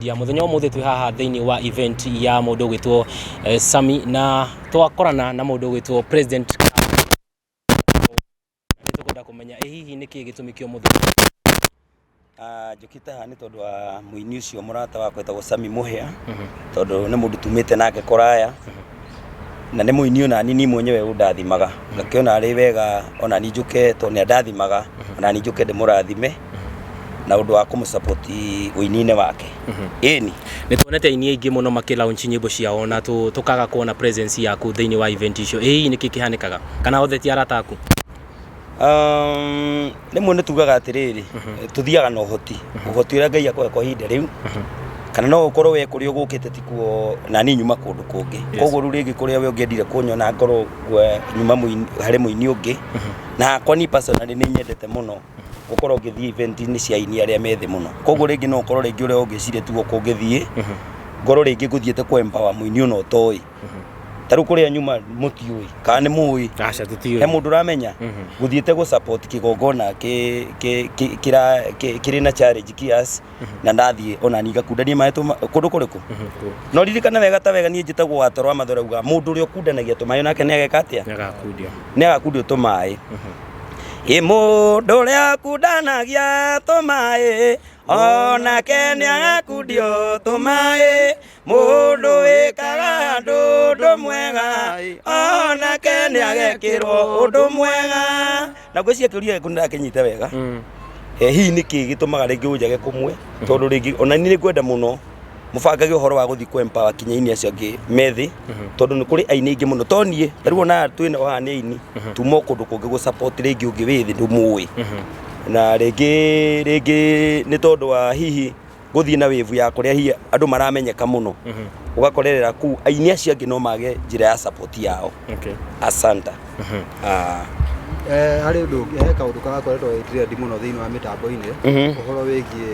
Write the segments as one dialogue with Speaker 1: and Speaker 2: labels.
Speaker 1: Ya muthenya umuthi twi haha thiini wa event ya mundu gwitwo Sami na twakorana na mundu gwitwo President na nitukwenda kumenya ĩ hihi niki gitumi kia umuthi.
Speaker 2: Njũkĩte haha nĩ tondũ wa mũini ũcio mũrata wakwa wĩtagwo Sammy Mũhĩa, tondũ nĩ mũndũ tumĩte nake kũraya, na nĩ mũini onani niĩ mwenyewe ũndathimaga. Ngakĩona arĩ wega onani njũke tondũ nĩ andathimaga, onani njũke ndĩmũrathime na ũndũ wa kũmũ support ũini-inĩ wake. Ĩni.
Speaker 1: Nĩ tuonete aini aingĩ mũno makĩ launch nyĩmbo ciao na tũkaga kuona presence yaku thĩinĩ wa event icio. Ĩ hihi nĩkĩ kĩhanĩkaga? Kana othe ti arata aku?
Speaker 2: Rĩmwe nĩ tugaga atĩrĩrĩ, tũthiaga na ũhoti, ũhoti ũrĩa Ngai akũhe kwa ihinda rĩu, kana no ũkorwo we kũrĩa ũgũkĩte tikuo na niĩ nyuma kũndũ kũngĩ. Koguo rĩu rĩngĩ kũrĩa we ũngĩendire kũnyona ngorwo nyuma harĩ mũini ũngĩ, na hakwa niĩ personally nĩ nyendete mũno gũkorwo ngĩthiĩ event-inĩ cia aini arĩa me thĩ mũno. Koguo rĩngĩ no ũkorwo rĩngĩ ũrĩa ũngĩciria tiguo kũngĩthiĩ, ngorwo rĩngĩ ngũthiĩte kũ empower mũini ona ũtoĩ. Ta rĩu kũrĩa nyuma mũtiũĩ kana nĩ mũĩ?
Speaker 1: Aca, tũtiũĩ.
Speaker 2: He mũndũ ũramenya gũthiĩte gũ support kĩgongona kĩrĩ na challenge kiasi, na ndathiĩ ona niĩ ngakundania maĩ kũndũ kũrĩkũ? No ririkana wega ta wega niĩ njĩtagwo watoro wa mathora uga mũndũ ũrĩa ũkundanagia tũmaĩ onake nĩ ageka atĩa?
Speaker 1: Nĩagakundio.
Speaker 2: Nĩ agakundio tũmaĩ. Ĩ mũndũ ũrĩa ũkundanagia tũmaĩ onake nĩ agakundio tũmaĩ. Mũndũ wĩkaga andũ ũndũ mwega onake nĩ agekĩrwo ũndũ mwega. Na ngwĩciria kĩũria gĩaku nĩndakĩnyita wega. Hihi nĩkĩ gĩtũmaga rĩngĩ ũnjage kũmwe? Tondũ rĩngĩ ona niĩ nĩngwenda mũno mũbangage ũhoro wa gũthiĩ kũ empower kinya aini acio angĩ me thĩ, tondũ nĩ kũrĩ aini aingĩ mũno to niĩ. Ta rĩu ona aya twĩ nao haha nĩ aini, tuma o kũndũ kũngĩ gũ support rĩngĩ ũngĩ wĩ thĩ ndũmũĩ. Na rĩngĩ rĩngĩ nĩ tondũ wa hihi gũthiĩ na wĩvu ya kũrĩa hihi andũ maramenyeka mũno, ũgakorerera kũu aini acio angĩ no mage njĩra ya support yao. Asanta. Ah.
Speaker 3: Harĩ ũndũ ũngĩ, he kaũndũ karakoretwo gĩ trend mũno thĩinĩ wa mĩtambo-inĩ, ũhoro wĩgiĩ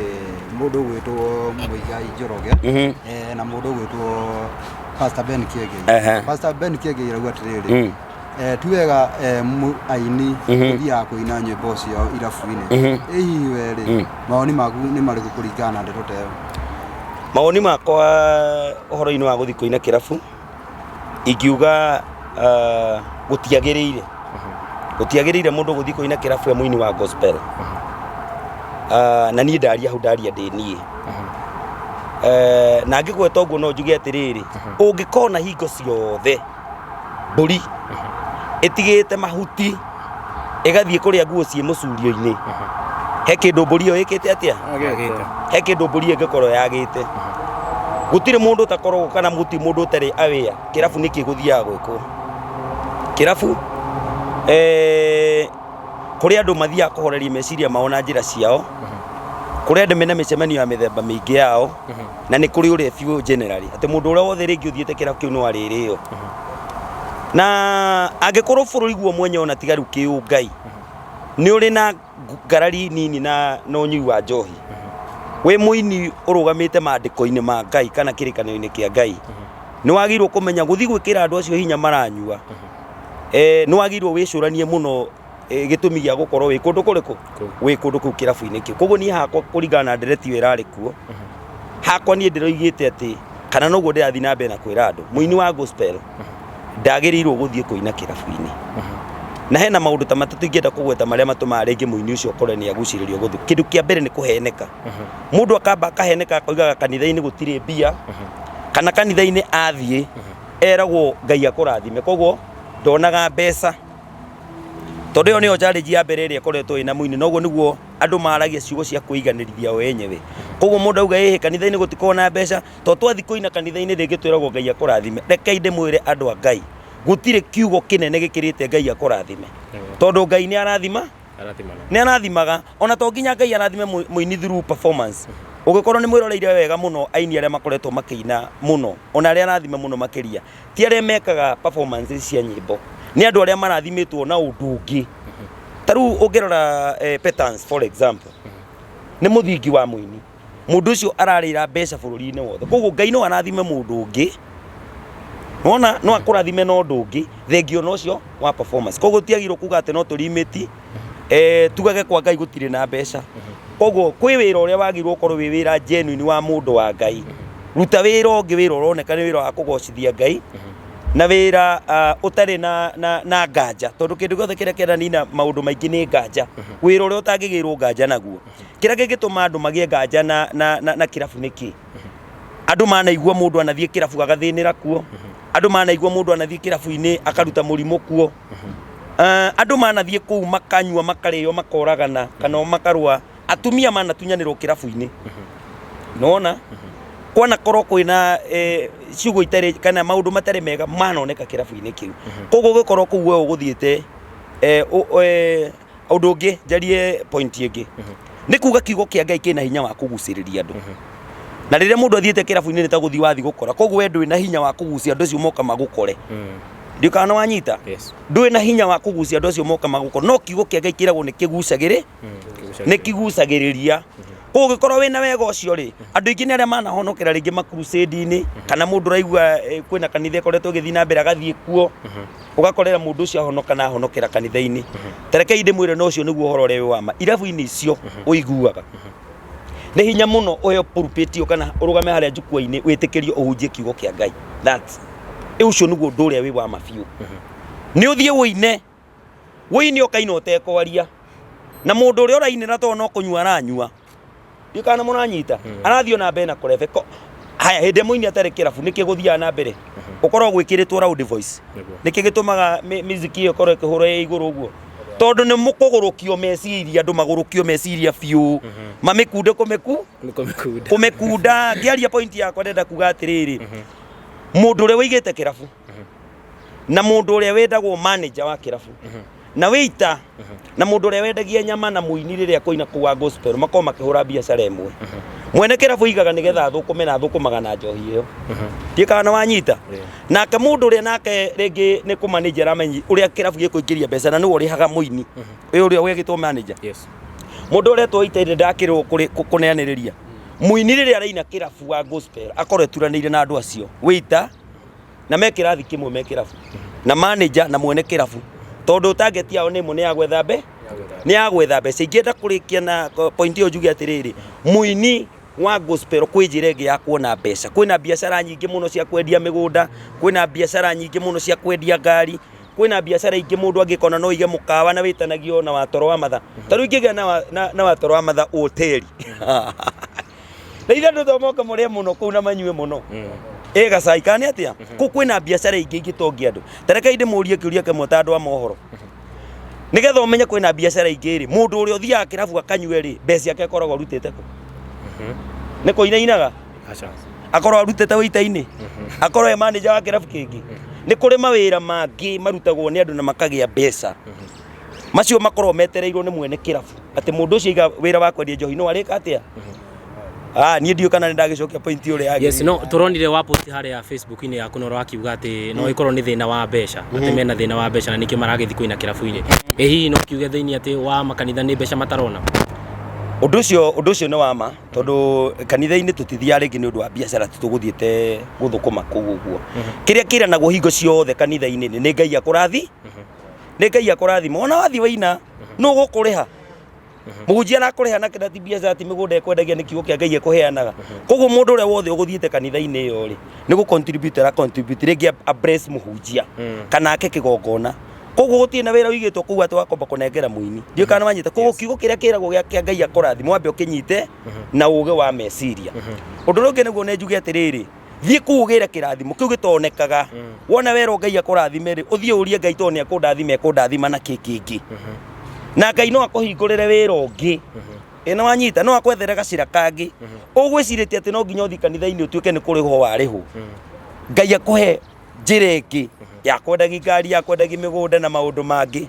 Speaker 3: mũndũ ũgwĩtwo Mũigai Njoroge na mũndũ ũgwĩtwo Pastor Ben Kiengei. Pastor Ben Kiengei arauga atĩrĩrĩ, ti wega aini gũthiaga kũina nyĩmbo ciao irabu-inĩ. Ĩ hihi we rĩ, mawoni maku nĩ marĩkũ kũringana na ndeto ta ĩyo?
Speaker 2: Mawoni makwa ũhoro-inĩ wa gũthiĩ kũina kĩrabu, ingiuga gũtiagĩrĩire. Gũtiagĩrĩire mũndũ gũthiĩ kũina kĩrabu e mũini wa gospel. Na niĩ ndaria hau ndaria ndĩ niĩ. Na ngĩgweta ũguo no njuge atĩrĩrĩ, ũngĩkona hingo ciothe mbũri ĩtigĩte mahuti ĩgathiĩ kũrĩa nguo ciĩ mũcurio-inĩ, he kĩndũ mbũri ĩyo ĩkĩte atĩa? He kĩndũ mbũri ĩyo ĩngĩkorwo yagĩte. Gũtirĩ mũndũ ũtakoragwo kana gũtirĩ mũndũ ũtarĩ aware kĩrabu nĩkĩ gũthiaga gwĩkwo kĩrabu. Kũrĩ andũ mathiaga kũhoreria meciria mao na njĩra ciao, kũrĩ andũ mena mĩcemanio ya mĩthemba mĩingĩ yao, na nĩ kũrĩ ũrĩa biũ generally atĩ mũndũ ũrĩa wothe rĩngĩ ũthiĩte kĩrabu kĩu no arĩrĩo. Na angĩkorwo bũrũri guo mwenyewe ona tiga rĩu kĩũngai nĩ ũrĩ na ngarari nini na ũnyui wa njohi, wĩ mũini ũrũgamĩte maandĩko-inĩ ma Ngai kana kĩrĩkanĩro-inĩ kĩa Ngai, nĩ wagĩrĩirwo kũmenya gũthiĩ gwĩkĩra andũ acio hinya maranyua, nĩ wagĩrĩirwo wĩcũranie mũno gĩtũmi gĩa gũkorwo wĩ kũndũ kũrĩkũ, wĩ kũndũ kũu kĩrabu-inĩ kĩu. Koguo niĩ hakwa kũringana na ndereti ĩyo ĩrarĩ kuo, hakwa niĩ ndĩroigĩte atĩ kana noguo ndĩrathiĩ na mbere na kwĩra andũ, mũini wa gospel ndagĩrĩirwo gũthiĩ kũina kĩrabu-inĩ. Na hena maũndũ ta matatũ ingĩenda kũgweta marĩa matũmaga rĩngĩ mũini ũcio ũkore nĩ agucĩrĩrio gũthiĩ. Kĩndũ kĩa mbere nĩ kũheneka. Mũndũ akamba akaheneka akoigaga kanitha-inĩ gũtirĩ mbia, kana kanitha-inĩ athiĩ eragwo Ngai akũrathime, koguo ndonaga mbeca. Tondũ ĩyo nĩyo challenge ya mbere ĩrĩa ĩkoretwo ĩna mũini, na ũguo nĩguo andũ maragia ciugo cia kwĩiganĩrithia o enyewe. Koguo mũndũ auga ĩhĩ kanitha-inĩ gũtikoragwo na mbeca, tondũ twathiĩ kũina kanitha-inĩ rĩngĩ twĩragwo Ngai akũrathime. Rekei ndĩmwĩre andũ a Ngai, gũtirĩ kiugo kĩnene gĩkĩrĩte Ngai akũrathime. Tondũ Ngai nĩ arathima, nĩ arathimaga. Ona to nginya Ngai arathime mũini through performance. Ũngĩkorwo nĩ mwĩroreire wega mũno aini arĩa makoretwo makĩina mũno, ona arĩa arathime mũno makĩria, ti arĩa mekaga performances cia nyĩmbo, nĩ andũ arĩa marathimĩtwo na ũndũ ũngĩ. Ta rĩu ũngĩrora Petans for example, nĩ mũthingi wa mũini. Mũndũ ũcio ararĩra mbeca bũrũri-inĩ wothe. Koguo Ngai no arathime mũndũ ũngĩ, wona no akũrathime na ũndũ ũngĩ thengia ona ũcio wa performance. Koguo tiagĩrĩirwo kuga atĩ no tũ limit, tugage kwa Ngai gũtirĩ na mbeca. Koguo kwĩ wĩra ũrĩa wagĩrĩirwo ũkorwo wĩ wĩra genuine wa mũndũ wa Ngai. Ruta wĩra ũngĩ, wĩra ũroneka nĩ wĩra wa kũgocithia Ngai na wĩra ũtarĩ na nganja, tondũ kĩndũ gĩothe kĩrĩa kĩranina maũndũ maingĩ nĩ nganja. Wĩra ũrĩa ũtangĩgĩrwo nganja naguo. Kĩrĩa kĩngĩtũma andũ magĩe nganja na kĩrabu nĩ kĩ? Andũ manaigua mũndũ anathiĩ kĩrabu agathĩnĩra kuo. Andũ manaigua mũndũ anathiĩ kĩrabu-inĩ akaruta mũrimũ kuo. Andũ manathiĩ kũu makanyua, makarĩo, makoragana kana makarũa. Atumia manatunyanĩrwo kĩrabu-inĩ. Nĩwona? Kwanakorwo kwĩna ciugo itarĩ kana maũndũ matarĩ mega manoneka kĩrabu-inĩ kĩu. Koguo ũgĩkorwo kũu we ũgũthiĩte ũndũ ũngĩ njarie point ĩngĩ nĩ kuga kiugo kĩa Ngai kĩna hinya wa kũgucĩrĩria andũ. Na rĩrĩa mũndũ athiĩte kĩrabu-inĩ nĩ ta gũthiĩ wathiĩ gũkora. Koguo we ndũrĩ na hinya wa kũgucia andũ acio moka magũkore. Ndiũĩ kana nĩ wanyita. Ndũrĩ na hinya wa kũgucia andũ acio moka magũkore. No kiugo kĩa Ngai kĩragwo nĩ kĩgucagĩrĩ, nĩ kĩgucagĩrĩria. Koguo ũngĩkorwo wĩna wega ũcio rĩ, andũ aingĩ nĩ arĩa manahonokera rĩngĩ makrusade-inĩ, kana mũndũ ũraigua kwĩna kanitha ĩkoretwo ĩgĩthiĩ na mbere agathiĩ kuo, ũgakorera mũndũ ũcio ahonoka na ahonokera kanitha-inĩ. Ta rekei ndĩmwĩre na ũcio nĩguo ũhoro ũrĩa wĩ wa ma. Irabu-inĩ icio ũiguaga nĩ hinya mũno ũheo pulpit ĩyo kana ũrũgame harĩa njukwa-inĩ wĩtĩkĩrio ũhunjie kiugo kĩa Ngai. That ũcio nĩguo ũndũ ũrĩa wĩ wa ma biũ. Nĩ ũthiĩ ũine, ũine ũkaina ũtekwaria, na mũndũ ũrĩa ũrainĩra tondũ no kũnyua aranyua, ndiũĩ kana mũranyita, arathiĩ ona mbere na kũrebe. Haya, hĩndĩ ĩrĩa mũini atarĩ kĩrabu nĩkĩ gũthiaga na mbere? Ũkoragwo gwĩkĩrĩtwo loud voice. Nĩkĩ gĩtũmaga music ĩyo ĩkorwo ĩkĩhũrwo ĩ igũrũ ũguo? Tondũ nĩ mũkũgũrũkio meciria, andũ magũrũkio meciria biũ, mamĩkunde
Speaker 1: Kũmĩkunda.
Speaker 2: Kũmĩkunda. Ngĩaria point yakwa ndĩrenda kuga atĩrĩrĩ, mũndũ ũrĩa ũigĩte kĩrabu na mũndũ ũrĩa wendagwo manager wa kĩrabu na wĩita na mũndũ ũrĩa wendagia nyama na mũini rĩrĩa kũina kũu wa gospel makorwo makĩhũra biacara ĩmwe. Mwene kĩrabu aigaga nĩgetha athũkũme na athũkũmaga na njohi ĩyo. Ndiũĩ kana nĩ wanyita. Nake mũndũ ũrĩa nake rĩngĩ nĩ kũmanage aramenyi ũrĩa kĩrabu gĩkũingĩria mbeca na nĩwe ũrĩhaga mũini ũyũ ũrĩa wegĩtwo manager. Mũndũ ũretwo ita ndakĩrwo kũneanĩrĩria mũini rĩrĩa araina kĩrabu wa gospel akorwo eturanĩire na andũ acio wĩita na me kĩrathi kĩmwe me kĩrabu na manager na mwene kĩrabu, tondũ target yao nĩ ĩmwe, nĩ ya gwetha mbe nĩ ya gwetha mbeca. Ingĩenda kũrĩkia na point ĩyo njuge atĩrĩrĩ, mũini wa gospel kwĩ njĩra ĩngĩ ya kuona mbeca. Kwĩna biacara nyingĩ mũno cia kwendia mĩgũnda, kwĩna biacara nyingĩ mũno cia kwendia ngari, kwĩna biacara ingĩ mũndũ angĩkona no aige mũkawa na wĩtanagio na watoro wa matha. Ta rĩu ingĩgĩa na watoro wa matha hoteli na ithe andũ to moke mũrĩe mũno kũu na manyue mũno ĩ gacai kana nĩ atĩa. Kũu kwĩna biacara ingĩ ingĩtongia andũ. Ta rekei ndĩmũrie kĩũria kĩmwe ta andũ a mohoro, nĩgetha ũmenye kwĩna biacara ingĩ rĩ, mũndũ ũrĩa ũthiaga kĩrabu akanyue rĩ, mbeca ciake akoragwo arutĩte kũ? Nĩ kũinainaga?
Speaker 1: Aca.
Speaker 2: Akorwo arutĩte wĩita-inĩ, akorwo e manager wa kĩrabu kĩngĩ. Nĩ kũrĩ mawĩra mangĩ marutagwo nĩ andũ na makagĩa mbeca, macio makorwo metereirwo nĩ mwene kĩrabu atĩ mũndũ ũcio aiga wĩra wa kwendia njohi no arĩka atĩa. Ah, niĩ ndiũĩ kana nĩ ndagĩcokia point ũrĩa yagĩrĩire.
Speaker 1: Yes, no tũronire wa post harĩa Facebook-inĩ yaku na ũrakiuga atĩ no ĩkorwo nĩ thĩna wa mbeca, atĩ mena thĩna wa mbeca na nĩkĩo maragĩthiĩ kũina kĩrabu-inĩ. Ĩ hihi no kiuge thĩinĩ atĩ wa makanitha nĩ mbeca matarona?
Speaker 2: Ũndũ ũcio nĩ wa ma, tondũ kanitha-inĩ tũtithiaga rĩngĩ nĩ ũndũ wa biacara, tũgũthiĩte gũthũkũma kũu ũguo. Kĩrĩa kĩranagwo hingo ciothe kanitha-inĩ nĩ Ngai akũrathi, nĩ Ngai akũrathima. Ona wathiĩ waina nũ ũgũkũrĩha? Mũhunjia arakũrĩha na kĩrĩa ti biacara, ti mĩgũnda ekwendagia, nĩ kiugo kĩa Ngai ekũheanaga. Koguo mũndũ ũrĩa wothe ũgũthiĩte kanitha-inĩ ĩyo rĩ, nĩ gũ contribute ara contribute rĩngĩ a bless mũhunjia kana ake kĩgongona. Koguo gũtirĩ na wĩra ũigĩtwo kũu atĩ wakomba kũnengera mũini. Ndiũĩ kana nĩwanyita. Koguo kiugo kĩrĩa kĩragwo gĩa kĩa Ngai akũrathime wambe ũkĩnyite na ũgĩ wa meciria. Ũndũ ũrĩa ũngĩ nĩguo nĩ njuge atĩrĩrĩ, thiĩ kũu ũgĩre kĩrathimo kĩu gĩtonekaga. Wona werwo Ngai akũrathime rĩ, ũthiĩ ũrie Ngai tondũ nĩ ekũndathima, ekũndathima na kĩ kĩngĩ, na Ngai no akũhingũrĩre wĩra ũngĩ. Ĩ nĩ wanyita? No akwethere gacĩra kangĩ. Ũgwĩcirĩtie atĩ no nginya ũthiĩ kanitha-inĩ ũtuĩke nĩ kũrĩhwo warĩhwo. Ngai akũhe njĩra ĩngĩ ya kwendagia ngari, ya kwendagia mĩgũnda na maũndũ mangĩ.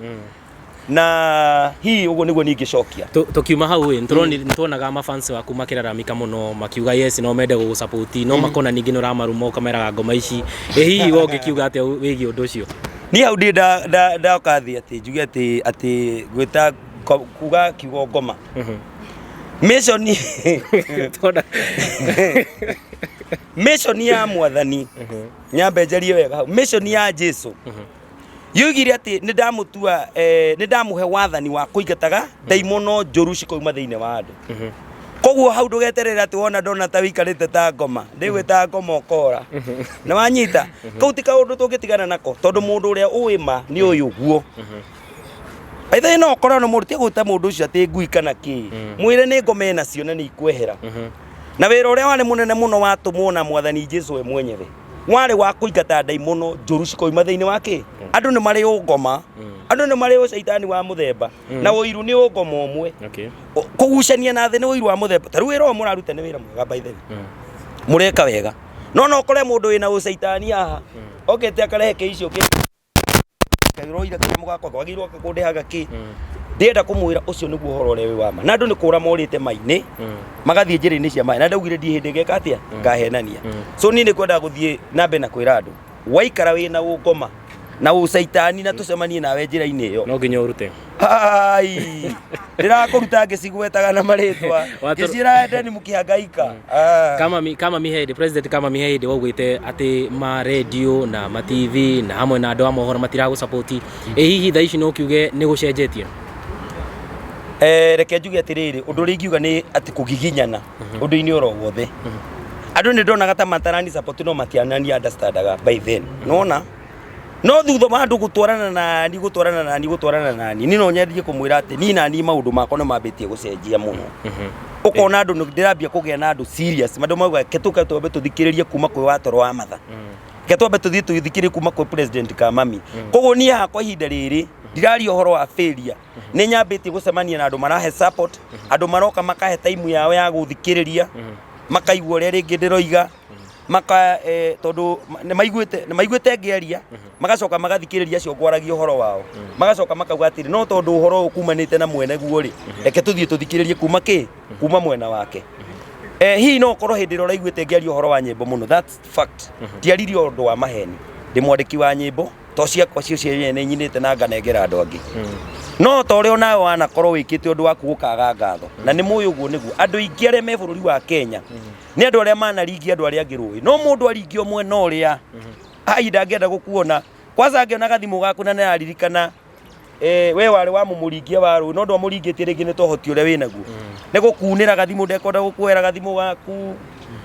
Speaker 2: Na hihi ũguo nĩguo niĩ ingĩcokia.
Speaker 1: Tũkiuma hau ĩ, nĩtuonaga mafans waku makĩraramika mũno makiuga yes no mende gũgũsupport, no makona ningĩ nĩ ũramaruma ũkameraga ngoma ici. Ĩ hihi we ũngĩkiuga atĩa wĩgiĩ ũndũ ũcio?
Speaker 2: Niĩ hau ndirĩ ndoka thĩ atĩ njuge atĩ gwĩta kuga kiugo ngoma mission. Mission ya Mwathani, nyambe njarie wega hau, mission ya Jesu. Yoigire atĩ nĩ ndamũtua, nĩ ndamũhe wathani wa kũingataga ndaimono njũru cikoima thĩinĩ wa andũ. Koguo hau ndũgeterere atĩ wona ndona ta wĩikarĩte ta ngoma, ndĩgwĩta ngoma ũkora. Nĩ wanyita? Kau ti kaũndũ tũngĩtigana nako tondũ mũndũ ũrĩa ũĩ ma nĩ ũĩ ũguo. By the way, no ũkorwo nĩ mũndũ tiga gwĩta mũndũ ũcio atĩ ngui kana kĩ. Mwĩre nĩ ngoma enacio na nĩ ikwehera. Na wĩra ũrĩa warĩ mũnene mũno watũmwo na Mwathani Jesu we mwenyewe warĩ wa kũingata ndaimono njũru cikoima thĩinĩ wa kĩ. Andũ nĩ marĩ ũngoma, andũ nĩ marĩ ũcaitani wa mũthemba, na ũiru nĩ ũngoma ũmwe. Kũgucania na thĩ nĩ ũiru wa mũthemba. Ta rĩu wĩra ũyũ mũraruta nĩ wĩra mwega by the way. Mũreka wega. No no ũkore mũndũ wĩna ũcaitani haha okĩte akarehe kĩ icio kĩ ũroira kanyamũ gakwa kwagĩrĩirwo kũndĩhaga kĩ. Ndĩrenda kũmwĩra ũcio nĩguo ũhoro ũrĩa wĩ wa ma. Na andũ nĩ kũra morĩte mai-inĩ magathiĩ njĩra-inĩ cia maĩ. Na ndaugire ndiĩ hĩndĩ ngeka atĩa ngahenania. So niĩ nĩ kwendaga gũthiĩ na mbere na kwĩra andũ waikara wĩna ũngoma na ũcaitani na tũcemanie nawe njĩra-inĩ ĩyo
Speaker 1: No nginya ũrute.
Speaker 2: Ai, ndĩrakũruta ngĩcigwetaga na marĩtwa ngĩciĩra endeni mũkĩhangaika.
Speaker 1: Kama Mihedi, President kama Mihedi waugĩte atĩ ma radio na ma TV na hamwe na andũ a mohoro matiragũ-support. Ĩ hihi thaa ici no kiuge nĩ gũcenjetie?
Speaker 2: Reke njuge atĩrĩrĩ, ũndũ ũrĩa ingiuga nĩ atĩ kũgiginyana ũndũ-inĩ oro wothe. Andũ nĩ ndonaga ta matarani support no matianani understandaga by then. Nona? No thutha wa andũ gũtwarana nani, gũtwarana nani, gũtwarana nani, niĩ no nyendie kũmwĩra atĩ niĩ nani maũndũ makwa nĩ mambĩtie gũcenjia mũno. Ũkona andũ ndĩrambia kũgĩa na andũ serious, andũ mauga reke tũke twambe tũthikĩrĩrie kuma kwĩ watoro wa matha. Reke twambe tũthiĩ tũthikĩrĩrie kuma kwĩ President Kamami. Koguo niĩ hakwa ihinda rĩrĩ ndiraria ũhoro wa failure. Nĩ nyambĩtie gũcemania na andũ marahe support, andũ maroka makahe time yao ya gũthikĩrĩria, makaigua ũrĩa rĩngĩ ndĩroiga, maka tondũ nĩ maiguĩte ngĩaria, magacoka magathikĩrĩria acio ngwaragia ũhoro wao, magacoka makauga atĩrĩ, no tondũ ũhoro ũyũ kumanĩte na mwene guo rĩ, reke tũthiĩ tũthikĩrĩrie kuma kĩ, kuma mwena wake. Hihi no ũkorwo hĩndĩ ĩrĩa ũraiguĩte ngĩaria ũhoro wa nyĩmbo mũno, that's fact. Ndiaririe ũndũ wa maheni, ndĩ mwandĩki wa nyĩmbo, to ciakwa cio cia nĩ nyinĩte na nganengera andũ angĩ. No ta ũrĩa onawe wanakorwo wĩkĩte ũndũ waku gũkaga ngatho, na nĩ mũĩ ũguo nĩguo andũ aingĩ arĩa me bũrũri wa Kenya nĩ andũ arĩa manaringia andũ arĩa angĩ rũĩ. No mũndũ aringio mwena ũrĩa ai ndangĩenda gũkuona kwanza, angĩona gathimũ gaku na nĩararirikana we warĩ wa mũmũringia wa rũĩ, no ndwamũringĩtie rĩngĩ nĩ tohoti ũrĩa wĩnaguo nĩ gũkunĩra gathimũ, ndekwenda gũkuoera gathimũ gaku,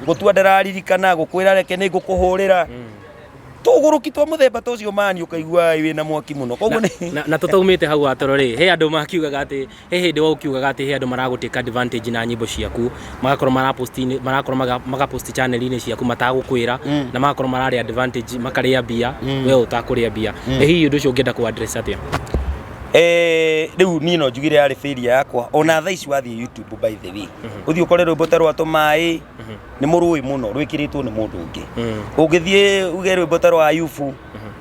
Speaker 2: gũtua ndararirikana, gũkwĩra reke nĩ ngũkũhũrĩra, tũgũrũki twa mũthemba ta ũcio mani ũkaigua wĩna mwaki mũno. Koguo nĩ
Speaker 1: Na tũtaumĩte hau watoro rĩ, he andũ makiugaga atĩ he hĩndĩ wa ũkiugaga atĩ he andũ maragũtake advantage na nyĩmbo ciaku, magakorwo marapost, marakorwo magapost channel-inĩ ciaku matagũkwĩra, na magakorwo mararĩa advantage, makarĩa mbia we ũtakũrĩa mbia. Ĩ hihi ũndũ ũcio ũngĩenda kũ address atĩa?
Speaker 2: Rĩu niĩ no njugire yarĩ failure yakwa. Ona thaa ici wathiĩ YouTube, by the way, ũthiĩ ũkore rwĩmbo ta rwa tũmaĩ nĩ mũrũĩ mũno rwĩkĩrĩtwo nĩ mũndũ ũngĩ. Ũngĩthiĩ uge rwĩmbo ta rwa Ayubu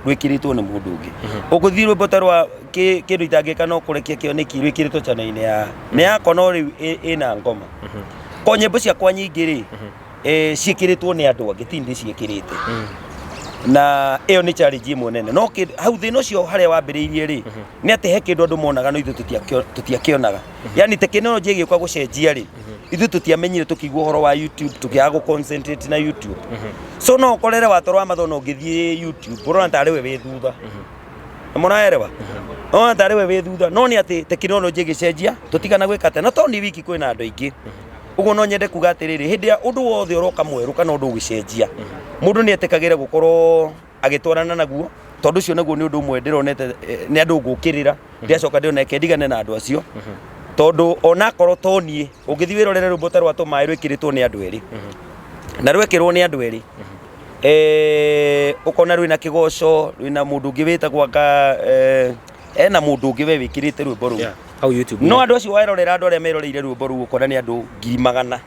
Speaker 2: rwĩkĩrĩtwo nĩ mũndũ ũngĩ. Ũngĩthiĩ rwĩmbo ta rwa kĩndũ itangĩka no kũrekia kĩoneki rwĩkĩrĩtwo channel-inĩ ya nĩ yakwa, no rĩu ĩna ngoma. Ko nyĩmbo ciakwa nyingĩ rĩ, ciĩkĩrĩtwo nĩ andũ angĩ, ti ndĩ ciĩkĩrĩte. Na ĩyo nĩ challenge ĩmwe nene. No hau thĩna ũcio harĩa wambĩrĩirie rĩ, nĩ atĩ he kĩndũ andũ monaga no ithuĩ tũtiakĩonaga. Yani tekinoronjĩ ĩgĩũka gũcenjia rĩ, ithuĩ tũtiamenyire, tũkĩigua ũhoro wa YouTube, tũkĩaga gũ concentrate na YouTube. So no ũkorere watoro wa mathono ũngĩthiĩ YouTube ũrona tarĩ we wĩ thutha. Mũraerewa? Ũrona tarĩ we wĩ thutha, no nĩ atĩ tekinoronjĩ ĩgĩcenjia tũtigana gwĩka atĩa, na to nĩ wiki kwĩna andũ aingĩ. Ũguo no nyende kuga atĩrĩrĩ, hĩndĩ ya ũndũ wothe ũroka mwerũ kana ũndũ ũgĩcenjia, mũndũ nĩ etĩkagĩre gũkorwo agĩtwarana naguo, tondũ ũcio naguo nĩ ũndũ ũmwe ndĩronete nĩ andũ ngũkĩrĩra, ndĩracoka ndĩrona reke ndigane na andũ acio, tondũ onakorwo to niĩ ũngĩthiĩ wĩrorere rwĩmbo ta rwa tũmaĩ rwĩkĩrĩtwo nĩ andũ erĩ, na rwekĩrwo nĩ andũ erĩ, ũkona rwĩna kĩgoco, rwĩna mũndũ ũngĩ wĩtagwo anga ena mũndũ ũngĩ we wĩkĩrĩte rwĩmbo rũu.
Speaker 1: Hau YouTube.
Speaker 2: No andũ acio werorera, andũ arĩa meroreire rwĩmbo rũu ũkona nĩ andũ 100,000.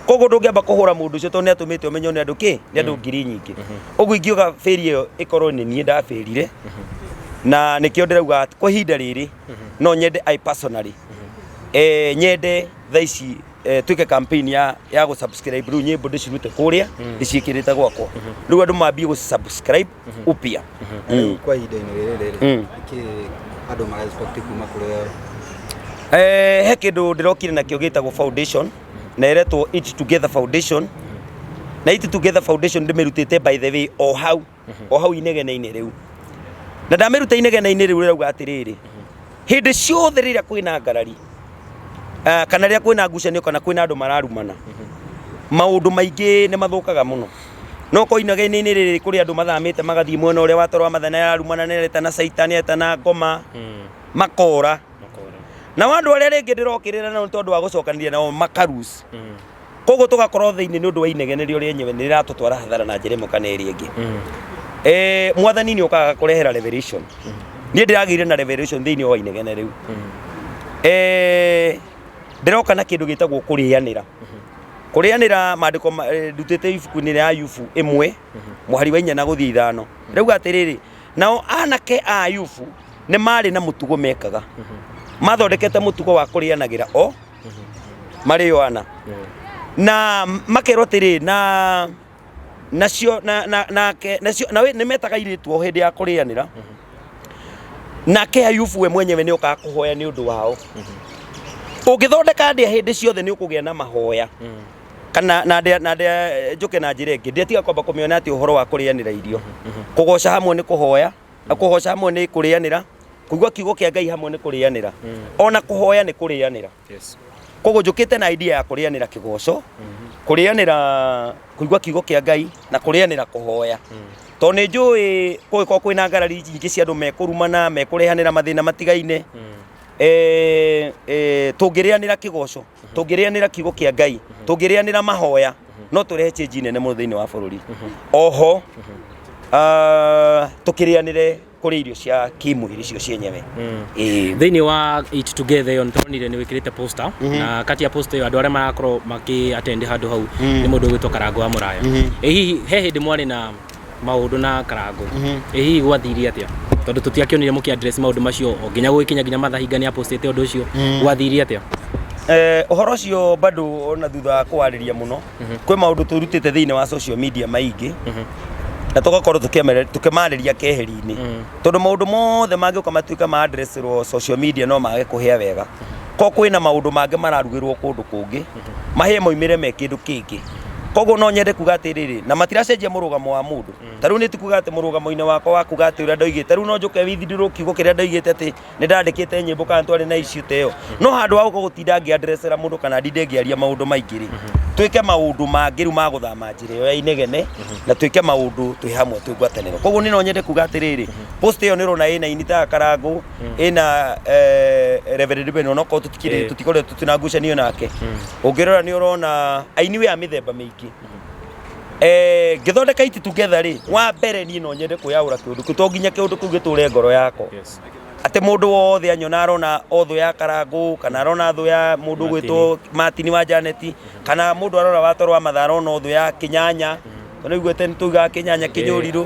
Speaker 2: Koguo ndũngĩamba kũhũra mũndũ ũcio tondũ nĩ atũmĩte ũmenyo nĩ andũ kĩ, nĩ andũ ngiri nyingĩ. Ũguo ingiuga bĩri ĩyo ĩkorwo nĩ niĩ ndabĩrire, na nĩkĩo ndĩrauga atĩ kwa ihinda rĩrĩ no nyende I personally nyende thaa ici twĩke campaign ya gũ subscribe rĩu nyĩmbo ndĩcirute kũrĩa ndĩciĩkĩrĩte gwakwa, rĩu andũ mambie gũ subscribe upya.
Speaker 3: Rĩu kwa ihinda-inĩ rĩrĩ rĩ, nĩkĩ andũ mara expect kuma kũrĩ we?
Speaker 2: He kĩndũ ndĩrokire nakĩo gĩtagwo foundation na ĩretwo Eat Together Foundation. Na Eat Together Foundation ndĩmĩrutĩte by the way o hau o hau inegene-inĩ rĩu. Na ndamĩruta inegene-inĩ rĩu rĩrauga atĩrĩrĩ, hĩndĩ ciothe rĩrĩa kwĩna ngarari, kana rĩrĩa kwĩna ngucanio kana kwĩna andũ mararumana, maũndũ maingĩ nĩ mathũkaga mũno. No ko inegene-inĩ rĩrĩ kũrĩ andũ mathamĩte magathiĩ mwena ũrĩa watoro wa mathana yarumana nĩ na caitani aretana ngoma, makora. Nao andũ arĩa rĩngĩ ndĩrokĩrĩra nao nĩ tondũ wa gũcokanĩria nao makarus. Koguo tũgakorwo thĩinĩ nĩ ũndũ wa inegene rĩo rĩenyewe nĩ rĩratũtwara hathara na njĩra ĩmwe kana ĩrĩa ĩngĩ. Mwathani nĩ ũkaga kũrehera revelation. Niĩ ndĩragĩire na revelation thĩinĩ wa inegene rĩu. Ndĩroka na kĩndũ gĩtagwo kũrĩanĩra. Kũrĩanĩra maandĩko ndutĩte ibuku-inĩ rĩa Ayubu 1 mũhari wa 4 na gũthiĩ 5. Rĩuga atĩrĩrĩ, nao anake a Ayubu nĩ marĩ na mũtugo mekaga. Mathondekete mũtugo wa kũrĩanagĩra o marĩ o ana. Na makerwo atĩrĩ, na nacio na na nake nacio na nĩ metaga airĩtu o hĩndĩ ya kũrĩanĩra. Nake Ayubu we mwenyewe nĩ okaga kũhoya nĩ ũndũ wao. Ũngĩthondeka ndĩa hĩndĩ ciothe nĩ ũkũgĩa na mahoya. Kana na ndĩa na ndĩa njũke na njĩra ĩngĩ, ndĩa tiga kwamba kũmĩona atĩ ũhoro wa kũrĩanĩra irio. Kũgoca hamwe nĩ kũhoya, kũgoca hamwe nĩ kũrĩanĩra, kũigua kiugo kĩa Ngai hamwe nĩ kũrĩanĩra. Ona kũhoya nĩ kũrĩanĩra. Koguo njũkĩte na idea ya kũrĩanĩra kĩgoco, kũrĩanĩra kũigua kiugo kĩa Ngai na kũrĩanĩra kũhoya. Tondũ nĩ njũĩ kũngĩkorwo kwĩna ngarari nyingĩ cia andũ mekũrumana, mekũrehanĩra mathĩna matigaine, tũngĩrĩanĩra kĩgoco, tũngĩrĩanĩra kiugo kĩa Ngai, tũngĩrĩanĩra mahoya, no tũrehe change nene mũno thĩinĩ wa bũrũri. Oho tũkĩrĩanĩre kũrĩa irio cia kĩmwĩrĩ cio cienyewe.
Speaker 1: Thĩinĩ wa Eat Together ĩyo nĩtũronire nĩ wĩkĩrĩte poster, na kati ya poster ĩyo andũ arĩa marakorwo makĩ attend handũ hau nĩ mũndũ ũgwĩtwo Karangũ wa Mũraya. Ĩ hihi he hĩndĩ mwarĩ na maũndũ na Karangũ? Ĩ hihi gwathirie atĩa? Tondũ tũtiakĩonire mũkĩ address maũndũ macio o nginya gũgĩkinya nginya Mathahinga nĩ apostĩte ũndũ ũcio. Gwathirie atĩa?
Speaker 2: Ũhoro ũcio bado ona thutha wa kũwarĩria mũno, kwĩ maũndũ tũrutĩte thĩinĩ wa social media maingĩ, na tũgakorwo tũkĩmarĩria keheri-inĩ, tondũ maũndũ mothe mangĩũka matuĩke ma addressĩrwo social media no mage kũhĩa wega. Ko kwĩna maũndũ mangĩ mararugĩrwo kũndũ kũngĩ, mahĩe moimĩre me kĩndũ kĩngĩ. Koguo no nyende kuga atĩrĩrĩ, na matiracenjia mũrũgamo wa mũndũ. Ta rĩu nĩ tikuga atĩ mũrũgamo-inĩ wakwa wa kuga atĩ ũrĩa ndoigĩte, ta rĩu no njũke withdraw kiugo kĩrĩa ndoigĩte atĩ nĩ ndandĩkĩte nyĩmbo kana twarĩ na issue ta ĩyo. No handũ ha gũka gũtinda ngĩandressera mũndũ kana ndinde ngĩaria maũndũ maingĩ rĩ, twĩke maũndũ mangĩ rĩu ma gũthama njĩra ĩyo ya inegene, na twĩke maũndũ twĩ hamwe twĩ ngwatanĩro. Koguo niĩ no nyende kuga atĩrĩrĩ, post ĩyo nĩ ũrona ĩna ini ta Karangũ, ĩna Reverend Ben, onokorwo tũtikĩrĩ tũtikoretwo twĩna ngucanio nake. Ũngĩrora nĩ ũrona aini we a mĩthemba mĩingĩ. Ngĩthondeka Eat Together rĩ, wa mbere niĩ no nyende kwĩyaũra kĩũndũ kĩu, to nginya kĩũndũ kĩu gĩtũre ngoro yakwa. Atĩ mũndũ wothe anyona arona o thũ ya Karangũ, kana arona thũ ya mũndũ ũgwĩtwo Martin wa Janet, kana mũndũ arora watoro wa mathaa arona thũ ya Kĩnyanya. Tondũ nĩaiguĩte nĩ tugaga Kĩnyanya kĩnyũrirũ.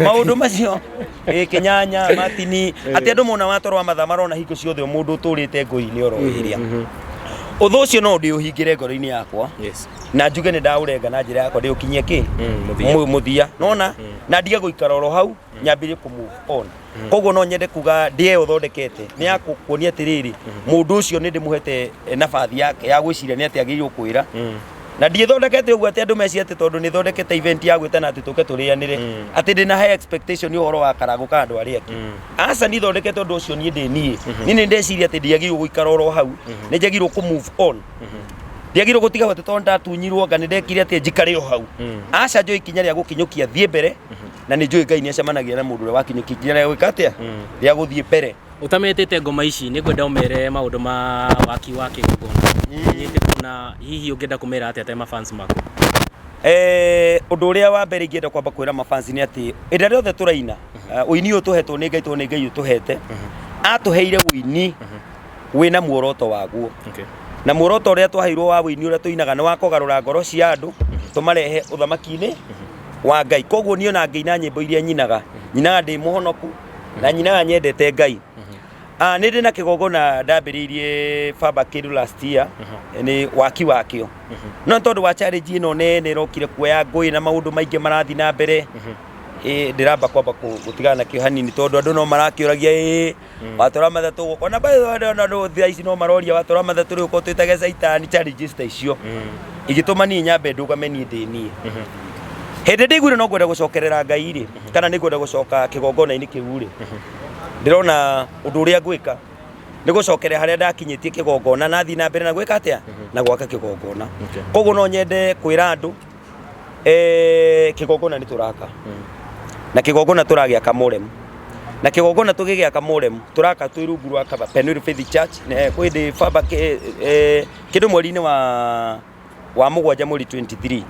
Speaker 2: Maũndũ macio, Kĩnyanya, Martin, atĩ andũ mona watoro wa mathaa marona hingo ciothe o mũndũ ũtũrĩte ngũi-inĩ oro ĩrĩa. Ũthũ ũcio no ndĩũhingĩre ngoro-inĩ yakwa. Na njuge nĩ ndaũrenga na njĩra yakwa ndĩũkinyie kĩ?
Speaker 1: Mũthia.
Speaker 2: Mũthia. Nona? Na ndige gũikara oro hau, nyambĩrĩrie kũ move on. Koguo no nyende kuga ndĩe ĩyo thondekete nĩ ya kuonia atĩrĩrĩ, mũndũ ũcio nĩ ndĩmũhete nabathi yake ya gwĩciria nĩ atĩ agĩrĩirwo kwĩra. Na ndiĩthondekete ũguo atĩ andũ mecirie atĩ tondũ nĩ thondekete event ya gwĩtana atĩ tũke tũrĩanĩre, atĩ ndĩna high expectation ũhoro wa Karangũ kana andũ arĩa angĩ. Aca, niĩ thondekete ũndũ ũcio niĩ ndĩ niĩ. Niĩ nĩ ndeciria atĩ ndiagĩrĩirwo gũikara oro hau, nĩ njagĩrĩirwo kũ move on. Ndiagĩrĩirwo gũtiga atĩ tondũ ndatunyirwo anga nĩ ndekire atĩ njikare o hau. Aca, njoe ikinya rĩa gũkinyũkia thiĩ mbere, na nĩ njũĩ Ngai nĩ acemanagia na mũndũ ũrĩa wakinyũkia ikinya rĩa gwĩka atĩa, rĩa gũthiĩ mbere.
Speaker 1: Ũtametĩte ngoma ici, nĩ ngwenda ũmere maũndũ ma waki wa kĩgongona. Nyite kuona hihi ũngĩenda kũmera atĩa ta mafans maku?
Speaker 2: Ũndũ ũrĩa wa mbere ingĩenda kwamba kwĩra mafans nĩ atĩ ĩrĩa rĩothe tũraina, ũini ũyũ tũhetwo nĩ Ngai, tondũ nĩ Ngai ũtũhete, atũheire ũini wĩna muoroto waguo. Na muoroto ũrĩa twaheirwo wa ũini ũrĩa tũinaga nĩ wa kũgarũra ngoro cia andũ, tũmarehe ũthamaki-inĩ wa Ngai. Koguo niĩ ona ngĩina nyĩmbo iria nyinaga, nyinaga ndĩ mũhonoku na nyinaga nyendete Ngai. Nĩ ndĩ na kĩgongona ndambĩrĩirie baba kĩndũ last year, nĩ waki wakĩo. No nĩ tondũ wa challenge ĩno nene ĩrokire kuoya ngũĩ na maũndũ maingĩ marathiĩ na mbere, ndĩramba kwamba gũtigana nakĩo hanini, tondũ andũ no marakĩũragia, watũra mathatũ gũka. Ona by the way, ona andũ thaa ici no maroria watũra mathatũ rĩu ũkorwo twĩtage caitani, challenges ta icio igĩtũma niĩ nyambe ndũgame niĩ ndĩ niĩ. Hĩndĩ ndĩiguire no ngwenda gũcokerera Ngai rĩ, kana nĩ ngwenda gũcoka kĩgongona-inĩ kĩu rĩ, ndĩrona ũndũ ũrĩa ngwĩka nĩ gũcokerera harĩa ndakinyĩtie kĩgongona na thiĩ na mbere na gwĩka atĩa, na gwaka kĩgongona. Koguo no nyende kwĩra andũ, kĩgongona nĩ tũraka, na kĩgongona tũragĩaka Mũremu, na kĩgongona tũgĩgĩaka Mũremu tũraka twĩ rungu rwa kaba Penuel Faith Church. Kwĩ hĩndĩ baba kĩndũ mweri-inĩ wa mũgwanja mweri 23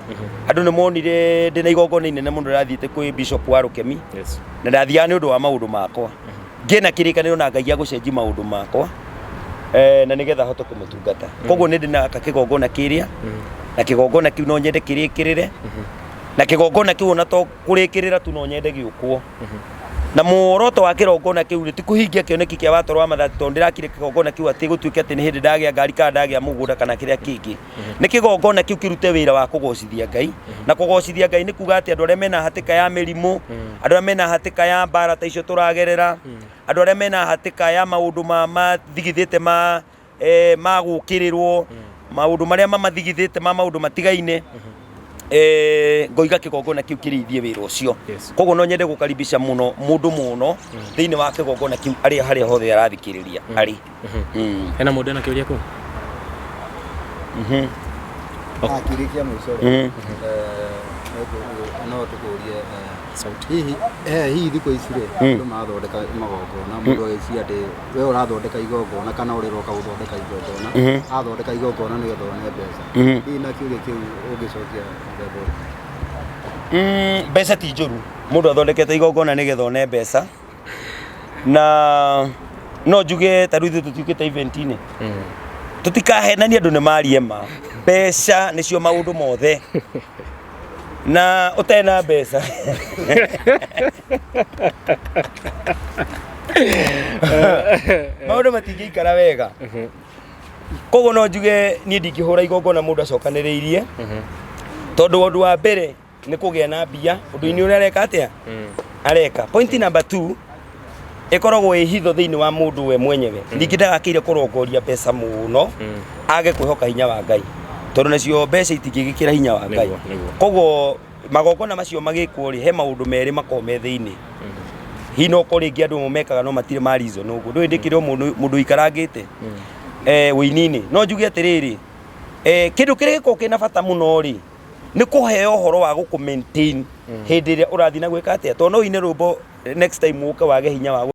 Speaker 2: andũ nĩ monire ndĩna igongona inene mũno ndĩrathiĩte kwĩ Bishop wa Rũkemi. Na ndathiaga nĩ ũndũ wa maũndũ makwa, ngĩna kĩrĩkanĩro na Ngai gĩa gũcenjia maũndũ makwa, na nĩgetha hote kũmũtungata. Koguo nĩ ndĩnaka kĩgongona kĩrĩa, na kĩgongona kĩu no nyende kĩrĩkĩrĩre, na kĩgongona kĩu ona to kũrĩkĩrĩra tu, no nyende gĩũkwo. Na muoroto wa kĩgongona kĩu rĩ, ti kũhingia kĩoneki kĩa watoro wa mathati, tondũ ndĩrakire kĩgongona kĩu atĩ gũtuĩke atĩ nĩ hĩndĩ ndagĩa ngari kana ndagĩa mũgũnda kana kĩrĩa kĩngĩ. Nĩ kĩgongona kĩu kĩrute wĩra wa kũgocithia Ngai, na kũgocithia Ngai nĩ kuga atĩ andũ arĩa mena hatĩka ya mĩrimũ, andũ arĩa mena hatĩka ya mbara ta icio tũragerera, andũ arĩa mena hatĩka ya maũndũ ma mathigithĩte ma gũkĩrĩrwo, maũndũ marĩa mamathigithĩte ma maũndũ matigaine, ngoiga kĩgongona kĩu kĩrĩithie wĩra ũcio. Koguo no nyende gũkaribisha mũno mũndũ mũno thĩinĩ wa kĩgongona kĩu arĩa harĩa hothe arathikĩrĩria arĩ.
Speaker 1: Hena mũndũ ena kĩũria kũu?
Speaker 3: Ah, kĩũria kĩa mũico rĩ, no tũkũrie,
Speaker 1: Sauti.
Speaker 3: hihi thikũ ici rĩ, andũ marathondeka magongona, mũndũ agĩciria atĩ we ũrathondeka igongona kana ũrĩa ũroka gũthondeka igongona athondeka igongona nĩgetha one mbeca. Hihi na kĩũria kĩu ũngĩcokia mũthemba ũrĩkũ?
Speaker 2: Mbeca ti njũru, mũndũ athondekete igongona nĩgetha one mbeca, na no njuge ta rĩu ithuĩ tũtiũkĩte event-inĩ, tũtikahenanie, andũ nĩ marie ma, mbeca nĩcio maũndũ mothe, na ũtarĩ na mbeca maũndũ matingĩikara wega. Koguo no njuge niĩ ndingĩhũra igongona mũndũ acokanĩrĩirie, tondũ ũndũ wa mbere nĩ kũgĩa na mbia ũndũ-inĩ ũrĩa areka atĩa areka. Point number 2, ĩkoragwo ĩ hitho thĩinĩ wa mũndũ we mwenyewe, ningĩ ndagakĩire kũrongoria mbeca mũno, age kwĩhoka hinya wa Ngai, tondũ nacio mbeca itingĩgĩkĩra hinya wa Ngai.
Speaker 1: Nĩguo, nĩguo.
Speaker 2: Koguo magongona macio magĩkwo rĩ, he maũndũ merĩ makoragwo me thĩinĩ. Hihi no korwo rĩngĩ andũ mekaga no matirĩ ma reason ũguo, ndũĩ ndĩkĩrĩ o mũndũ ũikarangĩte ũini-inĩ. No njuge atĩrĩrĩ, kĩndũ kĩrĩa gĩkoragwo kĩna bata mũno rĩ, nĩ kũheo ũhoro wa gũkũ maintain hĩndĩ ĩrĩa ũrathiĩ na gwĩka atĩa, tondũ no ũine rwĩmbo next time ũke wage hinya wa